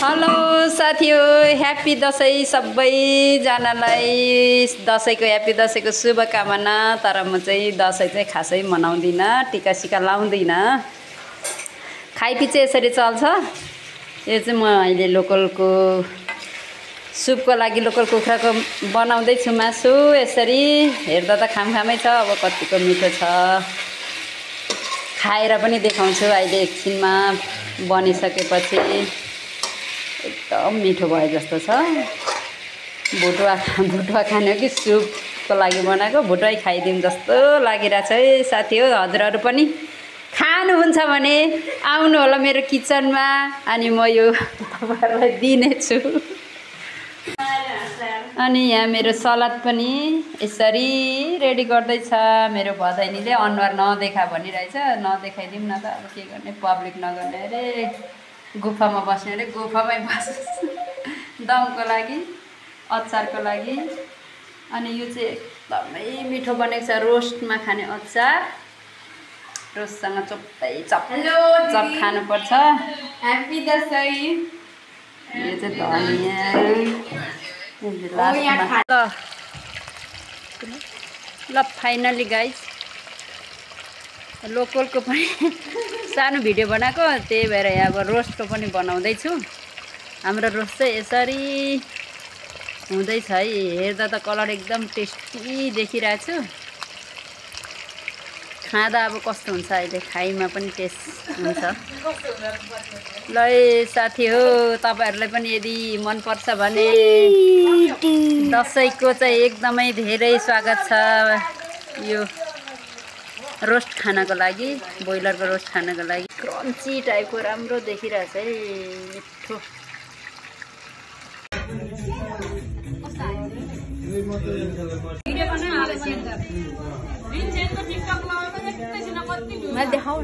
Hello साथीहरु, happy Dashain सबैजनालाई। दशैंको happy दशैंको शुभकामना। तर म चाहिँ दशैं चाहिँ खासै मनाउँदिन, टिका सिका लाउँदिन। खाइपिचे यसरी चल्छ। यो चाहिँ म अहिले लोकलको सुपको लागि लोकल कुखुराको बनाउँदै छु मासु। यसरी हेर्दा त खामखामै छ, अब कतिको मिठो छ खाएर पनि देखाउँछु अहिले एकछिनमा बनिसकेपछि। एकदम मिठो भयो जस्तो छ। भुटुवा खाने हो कि सुपको लागि बनाएको, भुटुवै खाइदिउँ जस्तो लागिरहेछ है साथी हो। हजुरहरू पनि खानुहुन्छ भने आउनु होला मेरो किचनमा, अनि म यो तपाईहरुलाई दिनेछु। अनि यहाँ मेरो सलाद पनि यसरी रेडी गर्दैछ मेरो भदैनीले। अनुहार नदेखा भनिरहेछ, नदेखाइदिउँ न त, अब के गर्ने, पब्लिक नगर्ने अरे, गुफामा बस्ने अरे, गुफामै बस दमको लागि, अचारको लागि। अनि यो चाहिँ एकदमै मिठो बनेको छ, रोस्टमा खाने अचार। रोस्टसँग चोप्दै चप खानुपर्छ। ह्यापी दशैं। यो चाहिँ धनिया ल फाइनली गाइज लोकलको पनि सानो भिडियो बनाएको, त्यही भएर अब रोस्टको पनि बनाउँदैछु। हाम्रो रोस्ट चाहिँ यसरी हुँदैछ है। हेर्दा त कलर एकदम टेस्टी देखिरहेको छु। खाँदा अब कस्तो हुन्छ, अहिले खाइमा पनि टेस्ट हुन्छ। ल साथी हो, तपाईहरुलाई पनि यदि मनपर्छ भने दशैंको चाहिँ एकदमै धेरै स्वागत छ। यो रोस्ट खानको लागि, ब्रोइलरको रोस्ट खानको लागि क्रन्ची टाइपको राम्रो देखिरहेछ है, मिठो। मैं देखाऊँ